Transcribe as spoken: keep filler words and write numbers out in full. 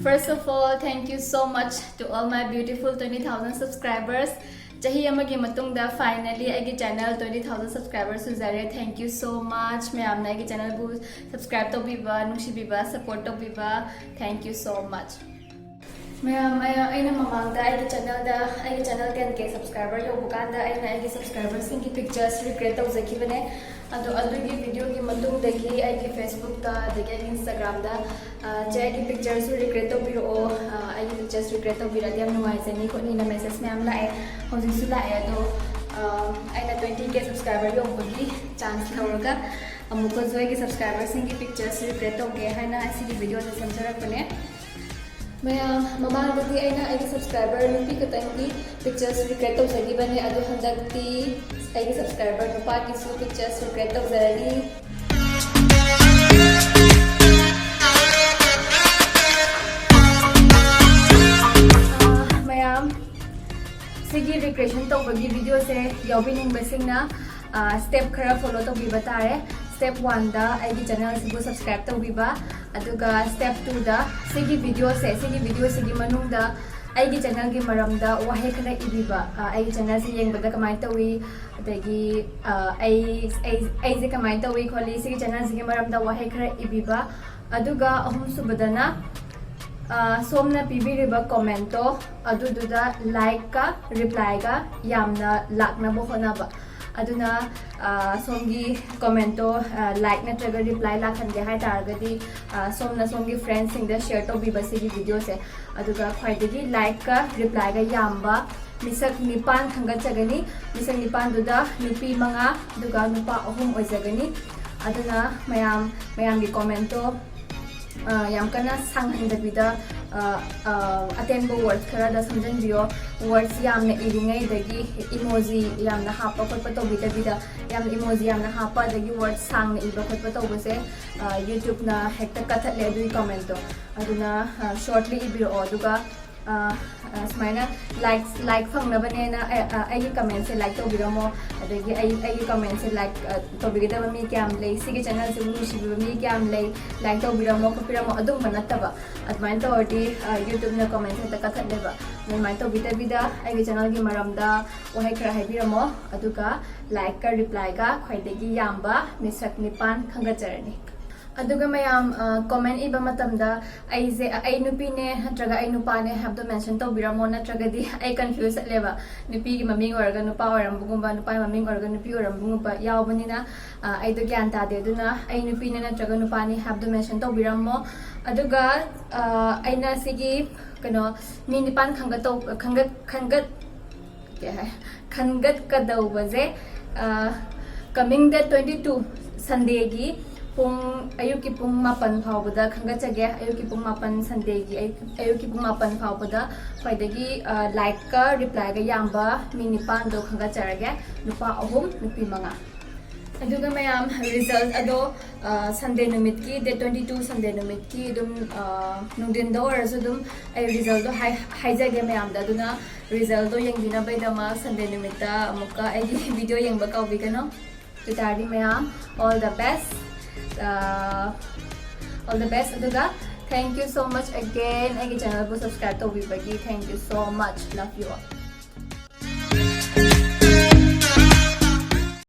First of all, thank you so much to all my beautiful twenty thousand subscribers. ꯆꯍꯤ ꯑꯃꯒꯤ ꯃꯇꯨꯡꯗ finally ꯑꯩꯒꯤ channel twenty thousand subscribers ꯁꯨꯖꯔꯦ꯫ Thank you so much ꯃꯌꯥꯝꯅ ꯑꯩꯒꯤ channelꯕꯨ subscribe ꯇꯧꯕꯤꯕ, ꯅꯨꯡꯁꯤꯕꯤꯕ, support ꯇꯧꯕꯤꯕ꯫ Thank you so much. ꯃꯌꯥꯝ, ꯑꯩ-, ꯑꯩꯅ ꯃꯃꯥꯡꯗ ꯑꯩꯒꯤ channelꯗ, ꯑꯩꯒꯤ channel ten K subscriber ꯌꯧꯕ ꯀꯥꯟꯗ ꯑꯩꯅ ꯑꯩꯒꯤ subscriberꯁꯤꯡꯒꯤ pictures recreate ꯇꯧꯖꯈꯤꯕꯅꯦ꯫ ꯑꯗꯣ ꯑꯗꯨꯒꯤ videoꯒꯤ ꯃꯇꯨꯡꯗꯒꯤ ꯑꯩꯒꯤ Facebookꯇ ꯑꯗꯒꯤ ꯑꯩꯒꯤ Instagramꯗ, ꯑ, "ꯆꯦ, ꯑꯩꯒꯤ pictureꯁꯨ recreate ꯇꯧꯕꯤꯔꯛꯑꯣ, ꯑ, ꯑꯩꯒꯤ pictures recreate ꯇꯧꯕꯤꯔꯛꯑꯗꯤ ꯌꯥꯝ ꯅꯨꯡꯉꯥꯏꯖꯅꯤ" ꯈꯣꯠꯅꯤꯅ message ꯃꯌꯥꯝ ꯂꯥꯛꯑꯦ꯫ ꯍꯧꯖꯤꯛꯁꯨ ꯂꯥꯛꯑꯦ꯫ ꯑꯗꯣ, ꯑ, ꯑꯩꯅ twenty K subscriber ꯌꯧꯕꯒꯤ chance ꯂꯧꯔꯒ ꯑꯃꯨꯛꯀꯁꯨ ꯑꯩꯒꯤ subscriberꯁꯤꯡꯒꯤ pictures recreate ꯇꯧꯒꯦ ꯍꯥꯏꯅ ꯁꯤꯒꯤ videoꯁꯦ ꯁꯦꯝꯖꯔꯛꯄꯅꯦ꯫ ꯃꯌꯥꯝ, ꯃꯃꯥꯡꯗꯗꯤ ꯑꯩꯅ ꯑꯩꯒꯤ subscriber ꯅꯨꯄꯤ ꯈꯛꯇꯪꯒꯤ pictures recreate ꯇꯧꯖꯈꯤꯕꯅꯦ, ꯑꯗꯣ ꯍꯟꯗꯛꯇꯤ ꯑꯩꯒꯤ subscriber ꯅꯨꯄꯥꯒꯤꯁꯨ pictures recreate ꯇꯧꯖꯔꯅꯤ꯫ ꯑꯥ, ꯃꯌꯥꯝ, ꯁꯤꯒꯤ recreation ꯇꯧꯕꯒꯤ videoꯁꯦ ꯌꯥꯎꯕꯤꯅꯤꯡꯕꯁꯤꯡꯅ, ꯑꯥ, step ꯈꯔ follow ꯇꯧꯕꯤꯕ ꯇꯥꯔꯦ꯫ Step oneꯗ ꯑꯩꯒꯤ channelꯁꯤꯕꯨ subscribe ꯇꯧꯕꯤꯕ, ꯑꯗꯨꯒ step twoꯗ ꯁꯤꯒꯤ videoꯁꯦ, ꯁꯤꯒꯤ videoꯁꯤꯒꯤ ꯃꯅꯨꯡꯗ ꯑꯩꯒꯤ channelꯒꯤ ꯃꯔꯝꯗ ꯋꯥꯍꯩ ꯈꯔ ꯏꯕꯤꯕ, ꯑꯥ, ꯑꯩꯒꯤ channelꯁꯦ ꯌꯦꯡꯕꯗ ꯀꯃꯥꯏꯅ ꯇꯧꯏ, ꯑꯗꯒꯤ, ꯑꯥ, ꯑꯩ, ꯑꯩ, ꯑꯩꯁꯦ ꯀꯃꯥꯏꯅ ꯇꯧꯏ ꯈꯣꯠꯂꯤ, ꯁꯤꯒꯤ channelꯁꯤꯒꯤ ꯃꯔꯝꯗ ꯋꯥꯍꯩ ꯈꯔ ꯏꯕꯤꯕ, ꯑꯗꯨꯒ ꯑꯍꯨꯝꯁꯨꯕꯗꯅ, ꯑ, ꯁꯣꯝꯅ ꯄꯤꯕꯤꯔꯤꯕ commentꯇꯣ ꯑꯗꯨꯗꯨꯗ likeꯀ replyꯒ ꯌꯥꯝꯅ ꯂꯥꯛꯅꯕ ꯍꯣꯠꯅꯕ꯫ ꯑꯗꯨꯅ, ꯑ, ꯁꯣꯝꯒꯤ commentꯇꯣ, ꯑ, like ꯅꯠꯇ꯭ꯔꯒ reply ꯂꯥꯛꯍꯟꯒꯦ ꯍꯥꯏ ꯇꯥꯔꯒꯗꯤ, ꯑ, ꯁꯣꯝꯅ ꯁꯣꯝꯒꯤ friendsꯁꯤꯡꯗ share ꯇꯧꯕꯤꯕ ꯁꯤꯒꯤ videoꯁꯦ꯫ ꯑꯗꯨꯒ ꯈ꯭ꯋꯥꯏꯗꯒꯤ likeꯀ replyꯒ ꯌꯥꯝꯕ ꯃꯤꯁꯛ ꯅꯤꯄꯥꯟ ꯈꯟꯒꯠꯆꯒꯅꯤ꯫ ꯃꯤꯁꯛ ꯅꯤꯄꯥꯟꯗꯨꯗ ꯅꯨꯄꯤ ꯃꯉꯥ ꯑꯗꯨꯒ ꯅꯨꯄꯥ ꯑꯍꯨꯝ ꯑꯣꯏꯖꯒꯅꯤ꯫ ꯑꯗꯨꯅ ꯃꯌꯥꯝ, ꯃꯌꯥꯝꯒꯤ commentꯇꯣ, ꯑ, ꯌꯥꯝ ꯀꯟꯅ ꯁꯥꯡꯍꯟꯗꯕꯤꯗ, ꯑ, ꯑ, ꯑꯇꯦꯟꯕ words ꯈꯔꯗ ꯁꯝꯖꯟꯕꯤꯌꯣ꯫ Words ꯌꯥꯝꯅ ꯏꯔꯤꯉꯩꯗꯒꯤ emoji ꯌꯥꯝꯅ ꯍꯥꯞꯄ ꯈꯣꯠꯄ ꯇꯧꯕꯤꯗꯕꯤꯗ, ꯌꯥꯝꯅ emoji ꯌꯥꯝꯅ ꯍꯥꯞꯄ ꯑꯗꯒꯤ words ꯁꯥꯡꯅ ꯏꯕ ꯈꯣꯠꯄ ꯇꯧꯕꯁꯦ, ꯑ, YouTubeꯅ ꯍꯦꯛꯇ ꯀꯛꯊꯠꯂꯦ ꯑꯗꯨꯒꯤ commentꯇꯣ꯫ ꯑꯗꯨꯅ, ꯑ, shortly ꯏꯕꯤꯔꯛꯑꯣ꯫ ꯑꯗꯨꯒ, ꯑ, ꯑ, ꯁꯨꯃꯥꯏꯅ ꯂꯥꯏꯛ ꯂꯥꯏꯛ ꯐꯪꯅꯕꯅꯦꯅ ꯑ, ꯑ, ꯑꯩꯒꯤ ꯀꯃꯦꯟꯁꯦ ꯂꯥꯏꯛ ꯇꯧꯕꯤꯔꯝꯃꯣ꯫ ꯑꯗꯒꯤ ꯑꯩ ꯑꯩꯒꯤ ꯀꯃꯦꯟꯁꯦ ꯂꯥꯏꯛ ꯑ, ꯇꯧꯕꯤꯒꯗꯕ ꯃꯤ ꯀꯌꯥꯝ ꯂꯩ, ꯁꯤꯒꯤ ꯆꯦꯅꯦꯜꯁꯤꯕꯨ ꯅꯨꯡꯁꯤꯕꯤꯕ ꯃꯤ ꯀꯌꯥꯝ ꯂꯩ, ꯂꯥꯏꯛ ꯇꯧꯕꯤꯔꯝꯃꯣ ꯈꯣꯠꯄꯤꯔꯝꯃꯣ, ꯑꯗꯨꯝꯕ ꯅꯠꯇꯕ꯫ ꯑꯗꯨꯃꯥꯏꯅ ꯇꯧꯔꯗꯤ ꯌꯨꯇ꯭ꯌꯨꯕꯅ ꯀꯃꯦꯟꯁꯦ ꯍꯦꯛꯇ ꯀꯛꯊꯠꯂꯦꯕ꯫ ꯑꯗꯨꯃꯥꯏꯅ ꯇꯧꯕꯤꯗꯕꯤꯗ ꯑꯩꯒꯤ ꯆꯦꯅꯦꯜꯒꯤ ꯃꯔꯝꯗ ꯋꯥꯍꯩ ꯈꯔ ꯍꯥꯏꯕꯤꯔꯝꯃꯣ, ꯑꯗꯨꯒ ꯂꯥꯏꯛꯀ ꯔꯤꯄ꯭ꯂꯥꯏꯒ ꯈ꯭ꯋꯥꯏꯗꯒꯤ ꯌꯥꯝꯕ ꯃꯤꯁꯛ ꯅꯤꯄꯥꯟ ꯈꯟꯒꯠꯆꯔꯅꯤ꯫ ꯑꯗꯨꯒ ꯃꯌꯥꯝ ꯀꯣꯃꯦꯟ ꯏꯕ ꯃꯇꯝꯗ ꯑꯩꯁꯦ ꯑꯩ ꯅꯨꯄꯤꯅꯦ ꯅꯠꯇ꯭ꯔꯒ ꯑꯩ ꯅꯨꯄꯥꯅꯦ ꯍꯥꯏꯕꯗꯣ ꯃꯦꯟꯁꯟ ꯇꯧꯕꯤꯔꯝꯃꯣ, ꯅꯠꯇ꯭ꯔꯒꯗꯤ ꯑꯩ ꯀꯟꯐ꯭ꯌꯨꯁ ꯆꯠꯂꯦꯕ꯫ ꯅꯨꯄꯤꯒꯤ ꯃꯃꯤꯡ ꯑꯣꯏꯔꯒ ꯅꯨꯄꯥ ꯑꯣꯏꯔꯝꯕꯒꯨꯝꯕ, ꯅꯨꯄꯥꯒꯤ ꯃꯃꯤꯡ ꯑꯣꯏꯔꯒ ꯅꯨꯄꯤ ꯑꯣꯏꯔꯝꯕꯒꯨꯝꯕ ꯌꯥꯎꯕꯅꯤꯅ ꯑꯩꯗꯣ ꯒ꯭ꯌꯥꯟ ꯇꯥꯗꯦ꯫ ꯑꯗꯨꯅ ꯑꯩ ꯅꯨꯄꯤꯅꯦ ꯅꯠꯇ꯭ꯔꯒ ꯅꯨꯄꯥꯅꯤ ꯍꯥꯏꯕꯗꯣ ꯃꯦꯟꯁꯟ ꯇꯧꯕꯤꯔꯝꯃꯣ꯫ ꯑꯗꯨꯒ ꯑꯩꯅ ꯁꯤꯒꯤ ꯀꯩꯅꯣ ꯃꯤ ꯅꯤꯄꯥꯟ ꯈꯟꯒꯠ ꯈꯟꯒꯠ ꯈꯟꯒꯠ ꯀꯩ ꯍꯥꯏ ꯈꯟꯒꯠꯀꯗꯧꯕꯁꯦ coming date twenty two Sundayꯒꯤ ꯄꯨꯡ ꯑꯌꯨꯛꯀꯤ ꯄꯨꯡ ꯃꯥꯄꯟ ꯐꯥꯎꯕꯗ ꯈꯟꯒꯠꯆꯒꯦ꯫ ꯑꯌꯨꯛꯀꯤ ꯄꯨꯡ ꯃꯥꯄꯟ Sundayꯒꯤ ꯑꯌꯨꯛ ꯑꯌꯨꯛꯀꯤ ꯄꯨꯡ ꯃꯥꯄꯟ ꯐꯥꯎꯕꯗ ꯈ꯭ꯋꯥꯏꯗꯒꯤ ꯂꯥꯏꯛꯀ ꯔꯤꯄ꯭ꯂꯥꯏꯒ ꯌꯥꯝꯕ ꯃꯤ ꯅꯤꯄꯥꯟꯗꯣ ꯈꯟꯒꯠꯆꯔꯒꯦ, ꯅꯨꯄꯥ ꯑꯍꯨꯝ ꯅꯨꯄꯤ ꯃꯉꯥ꯫ ꯑꯗꯨꯒ ꯃꯌꯥꯝ ꯔꯤꯖꯜꯠ ꯑꯗꯣ ꯁꯟꯗꯦ ꯅꯨꯃꯤꯠꯀꯤ, date twenty two Sunday ꯅꯨꯃꯤꯠꯀꯤ ꯑꯗꯨꯝ ꯅꯨꯡꯊꯤꯟꯗ ꯑꯣꯏꯔꯁꯨ ꯑꯗꯨꯝ ꯑꯩ ꯔꯤꯖꯜꯠꯇꯣ ꯍꯥꯏꯖꯒꯦ ꯃꯌꯥꯝꯗ꯫ ꯑꯗꯨꯅ ꯔꯤꯖꯜꯠꯇꯣ ꯌꯦꯡꯕꯤꯅꯕꯒꯤꯗꯃꯛ ꯁꯟꯗꯦ ꯅꯨꯃꯤꯠꯇ ꯑꯃꯨꯛꯀ ꯑꯩꯒꯤ ꯚꯤꯗꯤꯑꯣ ꯌꯦꯡꯕ ꯀꯥꯎꯕꯤꯒꯅꯨ꯫ ꯑꯗꯨ ꯇꯥꯔꯗꯤ ꯃꯌꯥꯝ, all the best, all the best꯫ ꯑꯗꯨꯒ thank you so much again ꯑꯩꯒꯤ ꯆꯦꯅꯦꯜꯕꯨ subscribe ꯇꯧꯕꯤꯕꯒꯤ꯫ Thank you so much, love you all꯫